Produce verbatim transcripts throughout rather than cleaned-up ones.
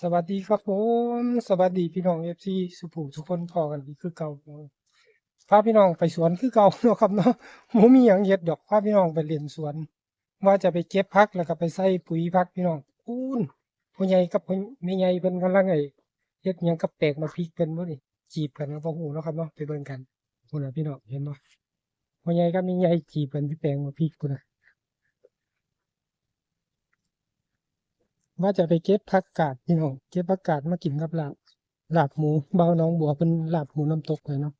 สวัสดีครับผม สวัสดีพี่น้อง เอฟซี สุผู้สุคน พ้อกันอีกคือเก่า พาพี่น้องไปสวนคือเก่าเนาะครับเนาะ บ่มีหยังเฮ็ดดอก พาพี่น้องไปเล่นสวน ว่าจะไปเก็บผักแล้วก็ไปใส่ปุ๋ยผักพี่น้อง ปู๊น พ่อใหญ่กับพ่อ แม่ใหญ่เพิ่นกำลังไอ้เฮ็ดหยังกับแปลงหมากพริกเพิ่นบ่นี่ จีบกันก็บ่ฮู้เนาะครับเนาะ ไปเบิ่งกัน พู้นน่ะพี่น้อง เห็นบ่ พ่อใหญ่กับแม่ใหญ่จีบกันอยู่แปลงหมากพริกพู้นน่ะ ว่าจะไปเก็บผักกาดพี่น้อง เก็บผักกาดมากินกับลาบ ลาบหมู บ่าวหนองบัวเพิ่นลาบหมูน้ำตกให้เนาะ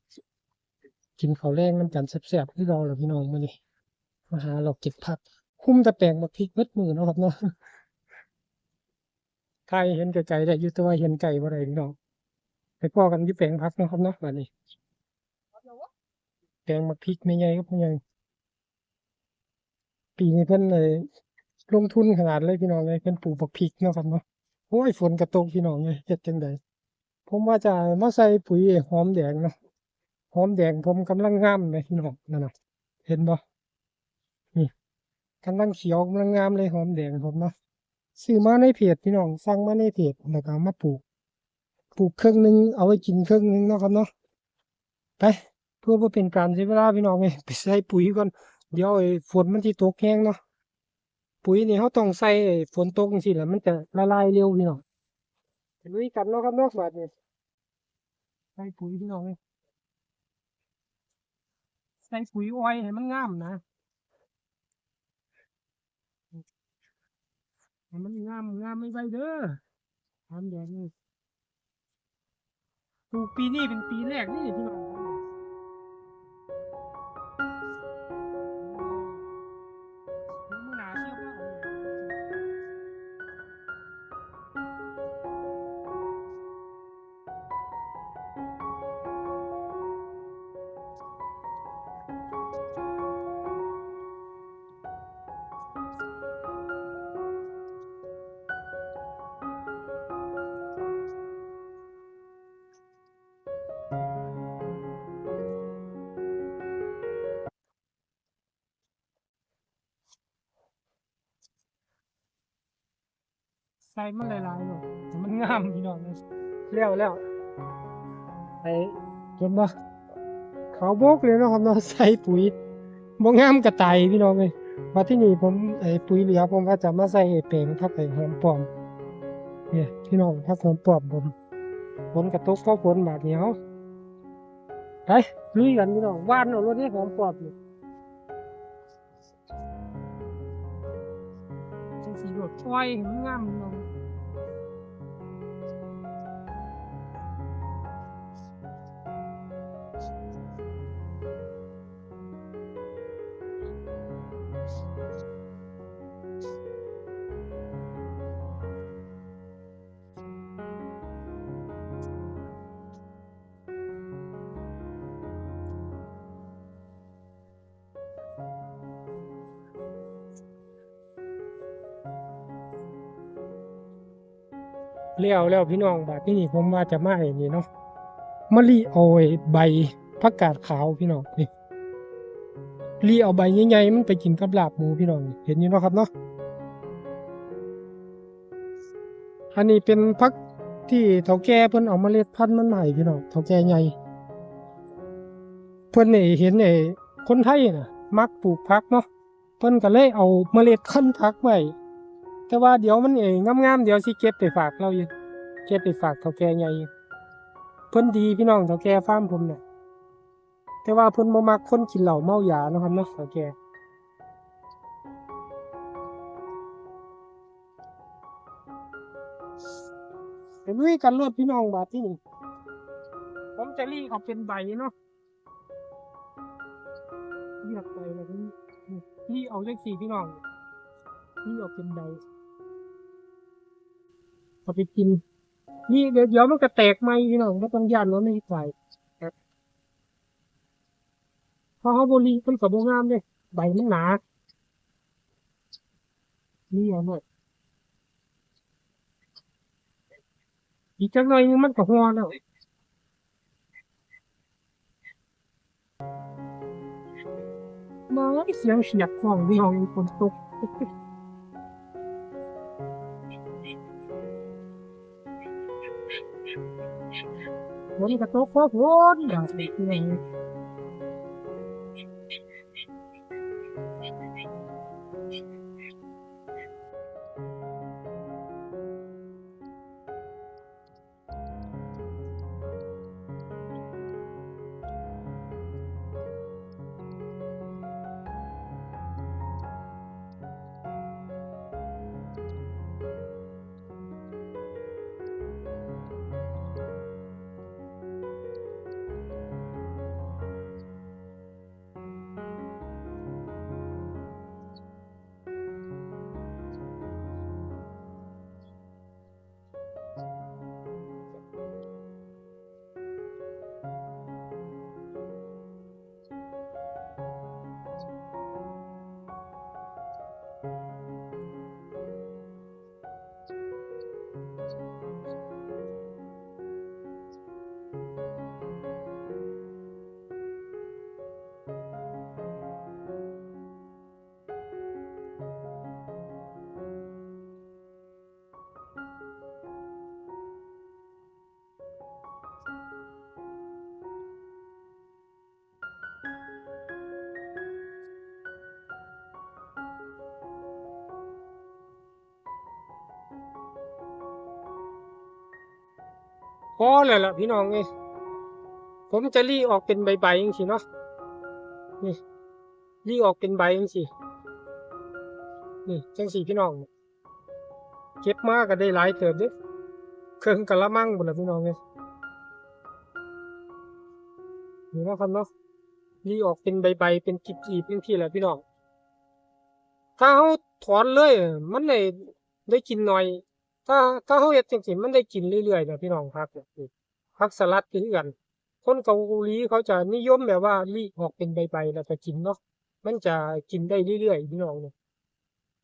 กินข้าวแลงนำกันแซ่บๆคือเก่าล่ะพี่น้องมื้อนี้ มาหาเลาะเก็บผัก คุมแต่แปลงหมากพริกเบิดมื้อเนาะครับเนาะ ถ่ายเห็นไกลๆได้อยู่ แต่ว่าเห็นใกล้บ่ได้พี่น้อง ไปพ้อกันอยู่แปลงผักเนาะครับเนาะ บัดนี้ แปลงหมากพริกแม่ใหญ่กับพ่อใหญ่ ปีนี้เพิ่น เอ่อ ลงทุนขนาดเลยพี่น้องเอ้ย เพิ่นปลูกบักพริกเนาะครับเนาะ โอ้ย ฝนก็ตกพี่น้องเอ้ย เฮ็ดจั่งใด ผมว่าจะมาใส่ปุ๋ยหอมแดงเนาะ หอมแดงผมกำลังงามเลยพี่น้อง นั่นน่ะ เห็นบ่ นี่ กำลังเขียว กำลังงามเลยหอมแดงผมเนาะ ซื้อมาในเพจพี่น้อง สั่งมาในเพจ แล้วก็เอามาปลูก ปลูกครึ่งหนึ่ง เอาไว้กินครึ่งหนึ่งเนาะครับเนาะ ไป เพื่อบ่เป็นการเสียเวลาพี่น้องเอ้ย ไปใส่ปุ๋ยก่อน เดี๋ยวไอ้ฝนมันสิตกแฮงเนาะ ปุ๋ยนี่เราต้องใส่ไอ้ฝนตกจั่งซี้แหละ มันจะละลายเร็วพี่น้อง ไปลุยกันเนาะครับเนาะ บัดนี้ ใส่ปุ๋ยพี่น้องเอ้ย ใส่ปุ๋ยอ้อยให้มันงามนะ ให้มันงาม งามไวๆเด้อ หอมแดงนี่ ปลูกปีนี้เป็นปีแรกนี่พี่น้อง มื้อหน้าเชื่อว่า ใส่มันหลายๆโลด ให้มันงามพี่น้องเอ้ย แล้ว แล้ว ไอ้ เห็นบ่ ขาวโบ๊กเลยเนาะครับเนาะ ใส่ปุ๋ย บ่งามก็ตายพี่น้องเอ้ย บัดที่นี่ผม ไอ้ปุ๋ยเหลือผมว่าจะมาใส่ไอ้แปลงผักไอ้หอมป้อม เนี่ยพี่น้อง ผักหอมป้อมผม ฝนก็ตก พอฝนบาดนี้ เอา ไป ลุยกันพี่น้อง หว่านเอาโลดเด้หอมป้อมนี่ จั่งซี้โลด ปล่อยให้มันงามพี่น้อง แล้ว แล้วพี่น้อง บาดที่นี่ผมว่าจะมาไอ้นี่เนาะ มาลีเอาไอ้ใบผักกาดขาวพี่น้อง นี่ ลีเอาใบใหญ่ๆมันไปกินกับลาบหมูพี่น้อง เห็นอยู่เนาะครับเนาะ อันนี้เป็นผักที่เฒ่าแก่เพิ่นเอาเมล็ดพันธุ์มันมาให้พี่น้อง เฒ่าแก่ใหญ่ เพิ่นนี่เห็นไอ้คนไทยน่ะ มักปลูกผักเนาะ เพิ่นก็เลยเอาเมล็ดพันธุ์ผักไว้ แต่ว่าเดี๋ยวมันเองงามๆ เดี๋ยวสิเก็บไปฝากลาวอยู่ เก็บไปฝากเฒ่าแก่ใหญ่อยู่ เพิ่นดีพี่น้อง เฒ่าแก่ฟาร์มผมน่ะ แต่ว่าเพิ่นบ่มักคนกินเหล้าเมายาเนาะครับเนาะ เฒ่าแก่ ไปลุยกันโลดพี่น้อง บาดที่นี่ ผมจะลีเอาเป็นใบเนาะ เลือกไปแล้วนี่ นี่เอาเลขสี่พี่น้อง นี่เอาเป็นใบ เอาไปกิน นี่เดี๋ยว เดี๋ยวมันก็แตกใหม่พี่น้อง บ่ต้องย้านว่ามันสิตาย ครับ เพราะเฮาบ่ลีมันก็บ่งามเด้ ใบมันหนา นี่เอาหน่อย อีกจักหน่อยนึงมันก็ห่อแล้ว มาเสียงเสียดของพี่น้องฝนตก เ ฝนกระตกพอฝนดอกเด็กนี่ พอแล้วล่ะพี่น้องเอ้ย ผมจะรีออกเป็นใบๆจังซี่เนาะ นี่ รีออกเป็นใบจังซี่ นี่ จังซี่พี่น้อง เก็บมาก็ได้หลายเติบเด้ เคิ่งกะละมังพุ้นล่ะพี่น้องเอ้ย นี่เนาะครับเนาะ รีออกเป็นใบๆ เป็นกีบๆจังซี่แหละพี่น้อง ถ้าเฮาถอนเลย มันได้ ได้กินน้อย ถ้า ถ้าเฮาเฮ็ดจังซี่ มันได้กินเรื่อยๆนะพี่น้อง ผักเนี่ย ผักสลัดคือกัน คนเกาหลีเขาจะนิยมแบบว่ารีออกเป็นใบๆแล้วก็กินเนาะ มันจะกินได้เรื่อยๆพี่น้องเนี่ย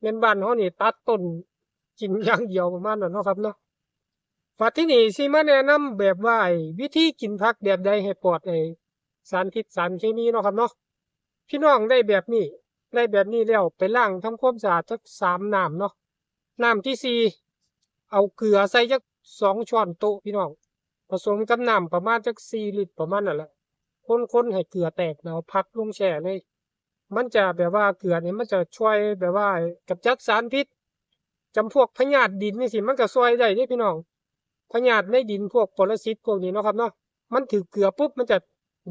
แม่นบ้านเฮานี่ตัดต้นกินอย่างเดียวประมาณนั้นเนาะครับเนาะ บัดทีนี้สิมาแนะนำแบบว่าไอ้วิธีกินผักแบบใดให้ปลอดไอ้สารพิษสารเคมีเนาะครับเนาะ พี่น้องได้แบบนี้ ได้แบบนี้แล้วไปล้างทำความสะอาดจักสามน้ำเนาะ น้ำที่สี่ เอาเกลือใส่จักสองช้อนโต๊ะพี่น้อง ผสมกับน้ำประมาณจักสี่ลิตรประมาณนั่นแหละ คนๆให้เกลือแตกแล้วเอาผักลงแช่เลย มันจะแบบว่าเกลือเนี่ยมันจะช่วยแบบว่ากำจัดสารพิษ จำพวกพยาธิดินจังซี้ มันก็ช่วยได้เด้พี่น้อง พยาธิในดินพวกปรสิตพวกนี้เนาะครับเนาะ มันถืกเกลือปุ๊บมันจะ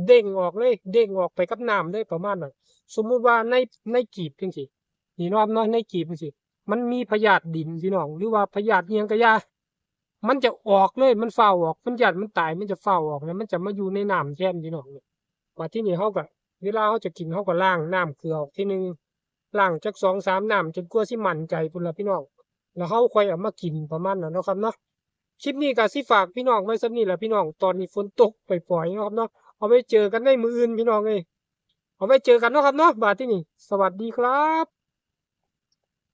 เด้งออกเลย เด้งออกไปกับน้ำเลยประมาณนั้น สมมุติว่าใน ในกีบจังซี้ นี่เนาะครับเนาะ ในกีบจังซี้ มันมีพยาธิดินพี่น้อง หรือว่าพยาธิอิหยังก็อย่า มันจะออกเลย มันฟ้าวออก มันย้านมันตาย มันจะฟ้าวออก แล้วมันจะมาอยู่ในน้ำแทนพี่น้อง บัดทีนี้เฮาก็ เวลาเฮาจะกิน เฮาก็ล้างน้ำเกลือออกทีหนึ่ง ล้างจักสองสามน้ำ จนกว่าสิมั่นใจพุ้นล่ะพี่น้อง แล้วเฮาค่อยเอามากินประมาณนั้นเนาะครับเนาะ คลิปนี้ก็สิฝากพี่น้องไว้ส่ำนี้แหละพี่น้อง ตอนนี้ฝนตกปล่อยๆเนาะครับเนาะ เอาไว้เจอกันในมื้ออื่นพี่น้องเอ้ย เอาไว้เจอกันเนาะครับเนาะ บัดทีนี้ สวัสดีครับ